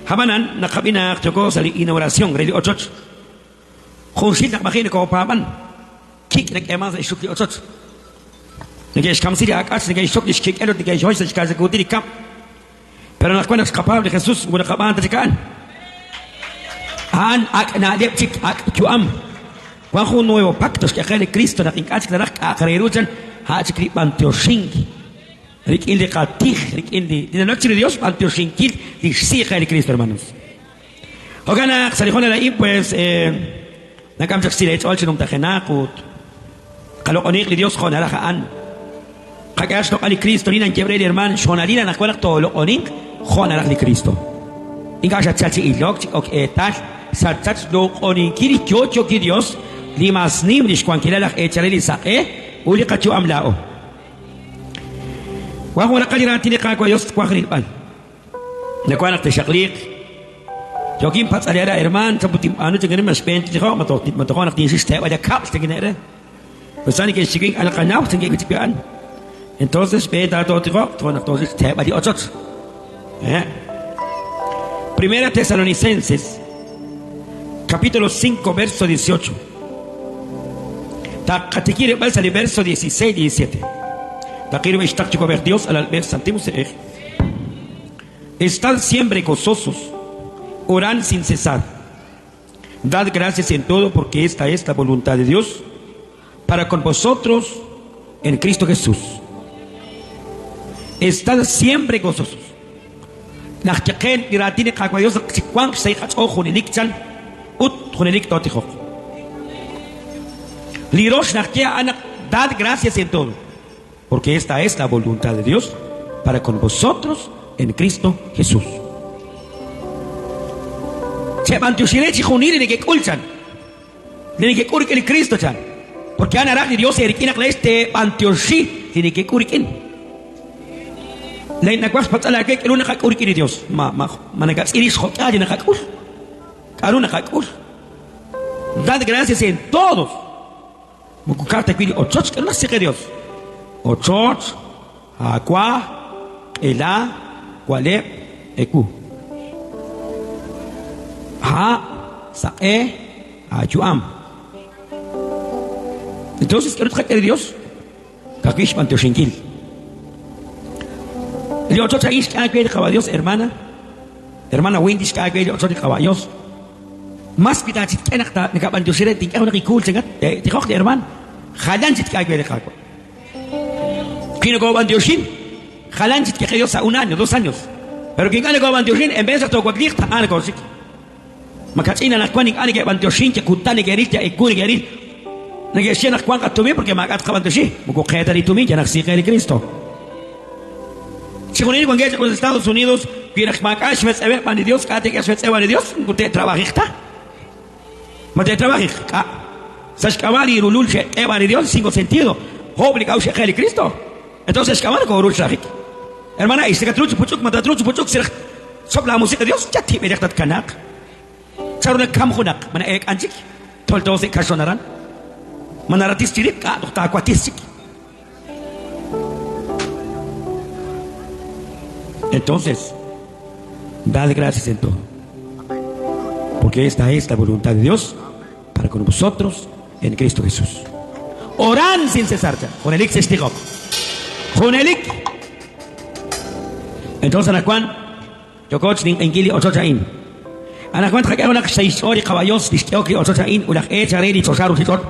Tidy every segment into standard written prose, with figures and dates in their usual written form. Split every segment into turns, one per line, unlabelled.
Ab'anan, naqab'i naq yooko sa' li inauguración re li ochoch. Junxil naq maji' nokopaab'an, kik' nak'eeman sa' xxuk li ochoch. Neke'xkamsi li ak'ach, neke'xxok li xkik'el ut neke'xhoy sa' xkaaxakuutil li kab'l. Pero anaqwan naq xqapaab' li Jesús, moko naqab'aan ta chik a'an. A'an ak' na'leb' chik, ak' yu'am. Wan jun nuevo pacto xk'e qe li Cristo naq ink'a' chik naraj k'a'aq re ru chan, a' chik li b'antioxink rik'in li qatij, rik'in li li nalok chiru Dios xb'antioxinkil li xsi qe li Cristo, hermanos. Jo'kan naq sa' li hoonal a'in pues nak'am chaq xsil eech'ool chi numtajenaq ut qaloq'oniiq li Dios jo' naraj a'an. Qak'ehaq xloq'al li Kristo, li nanyeb' re li hermaan, xhoonalil anaqwan naq tooloq'oninq jo' naraj li Kristo. Ink'a' xatchal chi ilok, chi ok eetal, xatchal xloq'oninkil li yo'yookil Dios, li mas nim lix wankilal aj eechal re li saq'e ut li qayu'am laa'o. Wan jun raqal li raatin li Qaawa' Dios twaj rilb'al. Nawank naq texxaqliiq. Yookin patz'al eere, hermaan, chan put tinb'aanu chankin ma xb'een tintijoq, ma toj ma tojo' naq tinxik xteeb'al li kab'l chankin eere. Ut sa' neke'xchiwink al qanaw chankin wi' chik a'an. Entonces xb'een taatootijoq, tojo' naq tooxik xteeb'al li ochoch. Eh. Primera Tesalonicenses, capítulo 5, verso 18. Taqatikib' rilb'al sa' li verso 16 17. Taqil ru ixtaq Yuwa'b'ej Dios, alalb'ej, Santil Musiq'ej. Estad siempre gozosos, orad sin cesar. Dad gracias en todo porque esta es la voluntad de Dios para con vosotros en Cristo Jesús. Estad siempre gozosos. Naq yaqel li raatin li Qaawa' Dios naq chiwanq xsahil qach'ool junelik chan ut junelik tootijoq. Li rox naq ye a'an naq dad gracias en todo. Porque esta es la voluntad de Dios para con vosotros en Cristo Jesús. Cheb'antioxire chijunil li nekek'ul chan. Li nekek'ul rik'in li Cristo chan. Porque a'an naraj li Dios eerik'in naq laa'ex teeb'antioxi li nekek'ul rik'in. Laa'in nawaj xpatz'al aawe k'aru naqak'ul rik'in li Dios. Ma, ma, ma nakatz'il rix jo'k'aal li naqak'ul? K'aru naqak'ul? Dad gracias en todos. Moko ka'aj ta wi' li ochoch k'aru naxsi qe Dios. Ochoch, aawa, q'ela, wa'leb', ewu. Ha', saq'e, aayu'am. Entonces, k'aru tqak'e li Dios? Ka'ajwi' xb'antioxinkil. Li ochoch a'in xk'e aawe li Qawa' Dios, hermana. Hermana Wendy xk'e aawe li ochoch li Qawa' Dios. Mas wi taachitk'e naq nakab'antioxi re tink'e junaq inkuul chankat, tijoq li hermaan. Jalan chitk'e aawe li Qaawa'. Wi nokob'antioxin, jalan chitk'e qe Dios sa' un año, dos años. Pero wi ink'a' nokob'antioxin, en vez naq toowakliiq, taq'a nokooxik. Ma kach'in anaqwan ink'a' neke'b'antioxin, chi kutan neke'ril, chi ewu neke'ril. Neke'xye naq wank qatumin porque maak'a' tqab'antioxi. Moko qe ta li tumin, yal naq si qe li Cristo. Chixjunil wankeb' chaq los Estados Unidos, wi naq maak'a' xmetz'eweb' b'an li Dios, k'a' te'k'e xmetz'ew b'an li Dios, moko te'trab'ajiq ta. Ma te'trab'ajiq? K'a'. Sa' xk'ab'a' li rulul xe'k'e b'an li Dios, cinco sentido, jo'b' li k'a'uxl xe'qe li Cristo. Entonces xk'ab'a' nokooru xrajik. Hermana, ix nakatru chi puch'uk, ma tatru chi puch'uk siraj sob' laa musiq' li Dios, yatib'elej tatkanaaq. Chanru nakam junaq, ma na'eek'an chik, tolto sa' kaxon aran. Ma naratis chi rib', k'a' toj taawatis chik. Entonces, dad gracias en todo. Porque esta es la voluntad de Dios para con vosotros en Cristo Jesús. Oran sin cesar. Junelik sextijoq. Junelik. Entonces, anaqwan, yooko chninq'ehinkil li ochoch a'in. Anaqwan tqak'e junaq xsahil xch'ool li Qawa' Yos li xk'ehok li ochoch a'in ut laj eech re li choxa ruuchich'och'.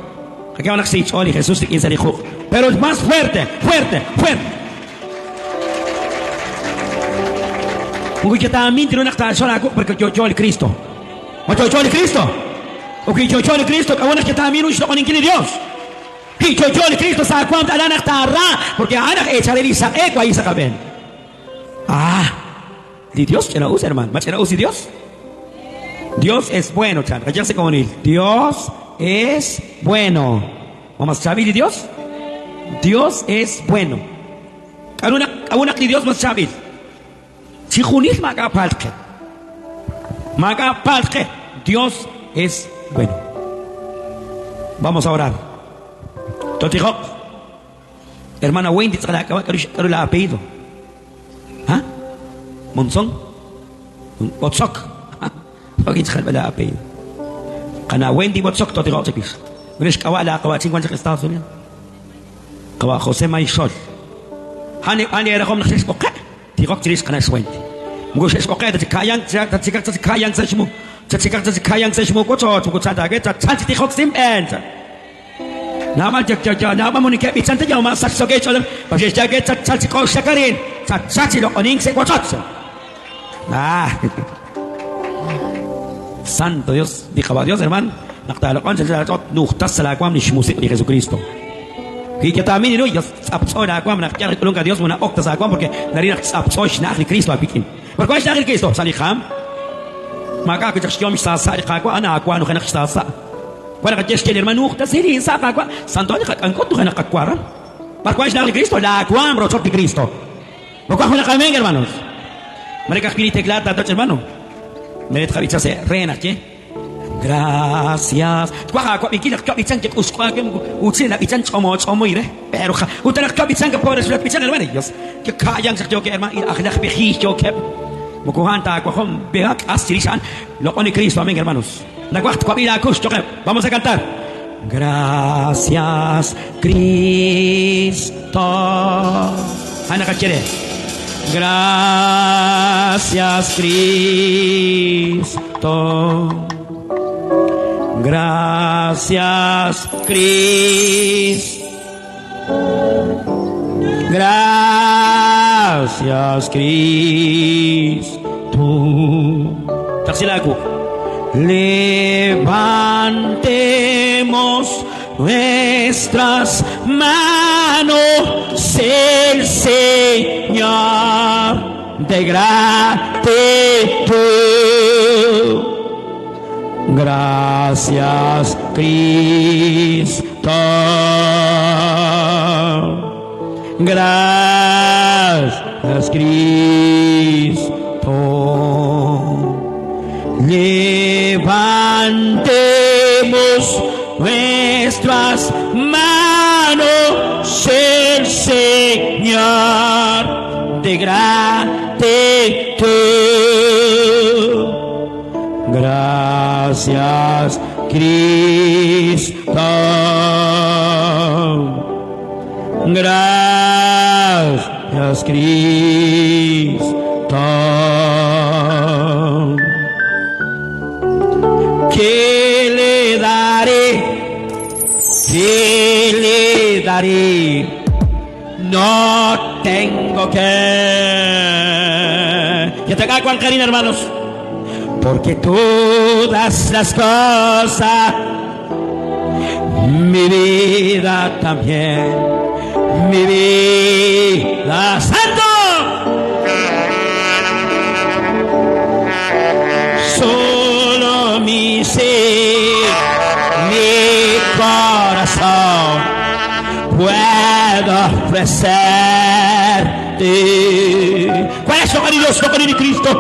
Qak'e junaq xsahil xch'ool li Jesús rik'in sa' li quq'. Pero más fuerte, fuerte, fuerte. Moko yataamin chiru naq taaxol aawuq' porque yo'yo li Cristo. Ma yo'yo li Kristo? Ut wi yo'yo li Kristo, k'a'ut naq yataamin ru xloq'oninkil li Dios? Wi yo'yo li Kristo sa' aawaam t'ala naq taara, porque a'an aj eechal re li saq'e wahi' sa' qab'een. Ah, li Dios ch'ina-us, hermano. Ma ch'ina-us li Dios? Dios es bueno, chan. Qayehaq sa' komonil. Dios es bueno. Ma mas chaab'il li Dios? Dios es bueno. K'a'ru naq, k'a'ut naq li Dios mas chaab'il? Chijunil maak'a' paalt qe. Maak'a' paalt qe. Dios es bueno. Vamos a orar. Totijoq. Hermana Wendy, tz'aqal aak'ab'a' k'aru k'aru la apellido? ¿Ah? Monzón. Botzok. Jo'kin xjalb'al aapellido. Qana' Wendy Botzok tootijoq chiwix. Re xk'ab'a' laaqawa'chin wan chaq Estados Unidos. Qawa' José Maixol. A'an a'an li eerajom naq xexb'oqe' tijok chirix qana' xWendy. Moko xexb'oqe' ta chi ka'yank tatxikaq chi ka'yank sa' xmu. Tatxikaq chi ka'yank sa' xmu wochoch moko chan ta aawe chan chi tijok sinb'een. Naab'al naab'al mu neke'b'ichan ta yal ma sachsokeb' xch'ooleb' b'ar xe'xye aawe chan chi k'oxlak arin chan chi loq'onink sa' wochoch. Ah. Santo Dios, li Qawa' Dios, hermano, naq taaloq'on chal laach'ool nujtas sa' laawaam li xmusiq' li Jesucristo. Wi yataamin ru, yal tz'aptz'o laawaam naq yal rik'ulunk a Dios na'ok ta sa' aawaam porque naril naq tz'aptz'o xna'aj li Cristo aawik'in. B'ar wank xna'aj li Cristo? Sa' li qaam. Maak'a' wi' chaq xyehom xsaasa' li Qaawa', a'an aawa nujenaq xsaasa'. Wan naq xye li hermano, nujtasi li insa' Qaawa', santo li qak'ank'ot nujenaq qawaram. B'ar wank xna'aj li Cristo? Laawaam rochoch li Cristo. Ma wank junaq amén, hermanos? Mare ka'ajwi' li teclado taatoch', hermano. Mere tqab'icha sa' re naq ye. Gracias. Twaj aawab'inkil naq twab'ichan ke k'uxk'u aawe moko utzil nab'ichan ch'omo ch'omoy re. Pero ja, ut naq twab'ichan ke pobre sulat b'ichan, hermano. Dios, ke ka'yank chaq yookeb', hermano, il ajlaj b'ejiiy yookeb'. Moko a'an ta aawajom, b'eha k'as chirix a'an. Loq'on li Cristo, amén, hermanos. Nawaj twab'i laakux, choqeb'. Vamos a cantar. Gracias, Cristo. A'an naqaye re. Gracias, Cristo. Gracias, Cristo. Gracias, Cristo. Taqsi laawu. Levantemos nuestras manos el Señor de gratitud. Gracias, Cristo. Gracias, Cristo. Levantemos nuestras manos el Señor de gratitud. Gracias, Cristo. Gracias, Cristo. ¿Qué le daré? ¿Qué le daré? No tengo que. Ya te acá, Juan hermanos. Porque todas las cosas, mi vida también, mi vida, ¡Santo! Solo mi ser, mi corazón, puedo ofrecerte. ¿Cuál es su Dios, su Cristo?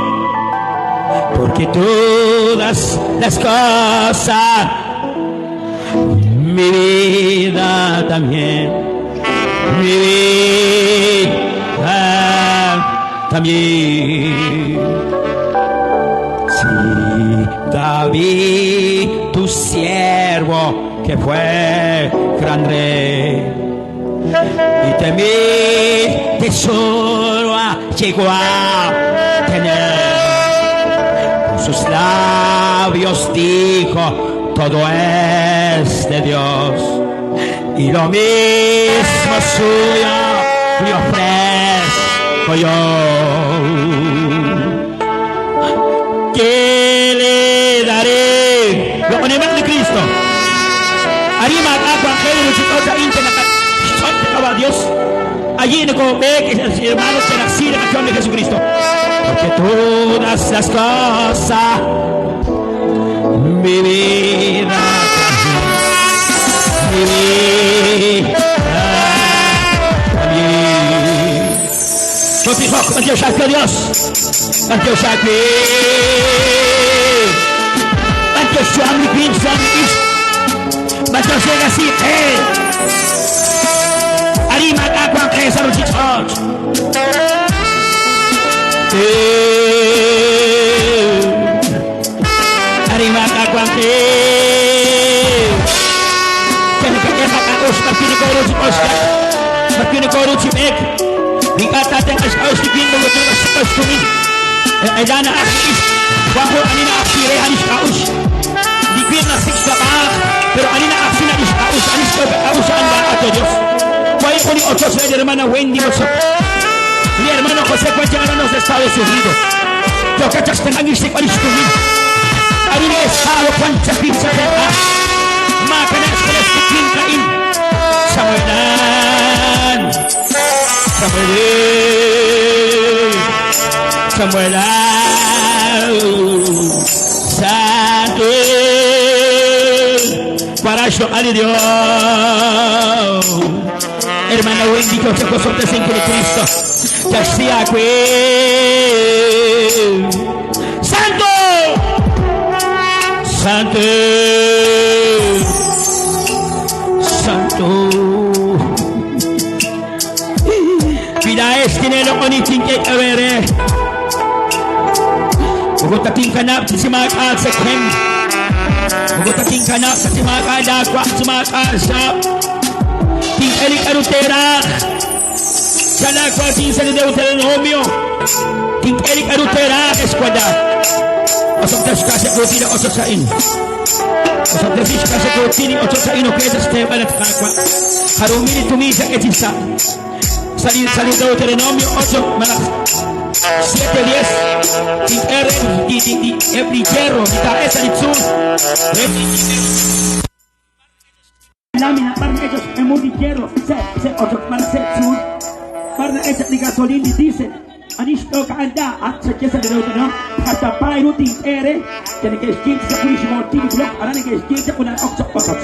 Porque todas las cosas, mi vida también, mi vida también. Sí, David, tu siervo, que fue gran rey, y de mi tesoro llegó a tener. Con sus labios dijo, todo es de Dios, y lo mismo suyo le ofrezco yo. ¿Qué le daré? Lo ponemos de Cristo. Arima agua Dios. Allí no ve que hermanos se la de Jesucristo. Porque todas las cosas, mi vida, mi vida también. Dios, Dios, Dios. nokoru chi k'oxlak, b'ar wi' nokoru chi b'eek. Ink'a' taatenq'a xk'a'uxl li winq moko truuq xsik'b'al xtumin. Eq'ela na'aj li ixq, wan jun ani na'ajsi re ani xk'a'uxl. Li winq naxsik' xtrab'aaj, pero ani na'ajsi na li xk'a'uxl, ani xk'ehok k'a'uxl a'an laa'at, oh Dios. Wahi' jun li ochoch re li hermana Wendy Mochot. Li hermano José wan chaq aran los Estados Unidos. Yookeb' chaq xtenq'ankil xsik'b'al li xtumin. K'a'ru li estado wan chawix chatenq'a? Maakanab' xjunes li winq a'in. Samuelan! Samuel! Samuelan! Santo! Para xloq'al li Dios. Hermana Wendy, yo'chaq osob'tesinkil li Kristo. Chaxsi aawe. Santo! Santo! Santo! Pilaes tineloq'oni tink'e re. Moko tatinkanab' chi maak'a' tzekemq. Moko tatinkanab' ta chi maak'a' laawa' chi maak'a' xaab'. Tink'e li k'aru teeraj. Chalak waatin sa' li Deuteronomio. Tink'e li k'aru teeraj, ex walal. Osob'tesi xkaaxakuutil li ochoch a'in. Osob'tesi xkaaxakuutil li ochoch a'in ok sa' xteeb'al at Qaawa'. Jarumil li tumin xak'e chi sa'. Sa' li sa' li Deuteronomio 8 malaj 7 10 tink'e re li li li eb' li hierro li taa'el sa' li tzuul re Lámina, b'ar na'el chaq xq'emul li hierro sa' sa' ochoch malaj sa' tzuul? B'ar na'el chaq li gasolin, li diesel? Ani xt'ok a'an laa'at? Xaye sa' li Deuteronomio, Tqatapa ru tink'e eere, ke neke'xyiib' chaq jun li xmortil li blok, aran neke'xyiib' chaq ut na'ok cho'q ochoch.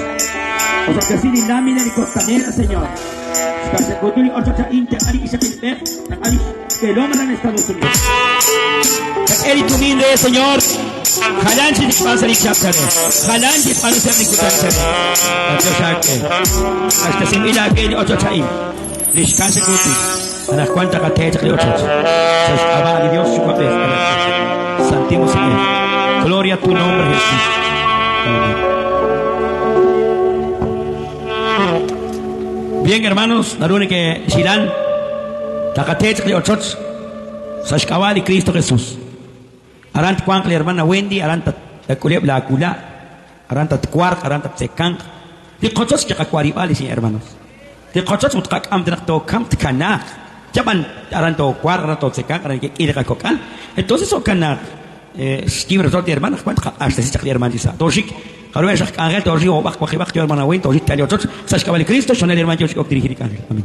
Osob'tesi li lámina li costanera, Señor. Xka'xak'utu li ochoch a'in tenq'a li ixaqilb'ej, tenq'a li xb'eelom aran Estados Unidos. Chak'e li tumin re, Señor. Jalan chik tixb'aanu sa' li chihab' chalel. Jalan chik tixb'aanu sa'eb' li kutan chalel. B'antiox aawe. Q'axtesinb'il aawe li ochoch a'in, li xka'xak'utu. Anaqwan taqate chaq li ochoch. Sa' xk'ab'a' li Dios Yuwa'b'ej, Alalb'ej, Santil Musiq'ej. Gloria a tu nombre, Jesús. Amén. Bien, hermanos, naru neke'xilan taqate chaq li ochoch sa' xk'ab'a' li Kristo Jesús. Aran twanq li hermana Wendy, aran tatk'uleb' laawula', aran tatwarq, aran tattzekanq. Li qochoch kiqawarib'al, ex hermanos. Li qochoch ut qak'am naq tookamq tkanaaq. Yab'an aran toowarq, aran tootzekanq, aran ke'k'i li qakok'al. Entonces jo'kan naq xyiib' rochoch li hermana, naq wan tqaq'axtesi chaq li hermana chi sa'. Tooxik, jarub'eb' xaq k'anjel tooxik oob'aq waqib'aq yo hermana Wendy, tooxik tali ochoch sa' xk'ab'a' li Cristo, xonel li hermana yo chi ok dirigir li k'anjel. Amén.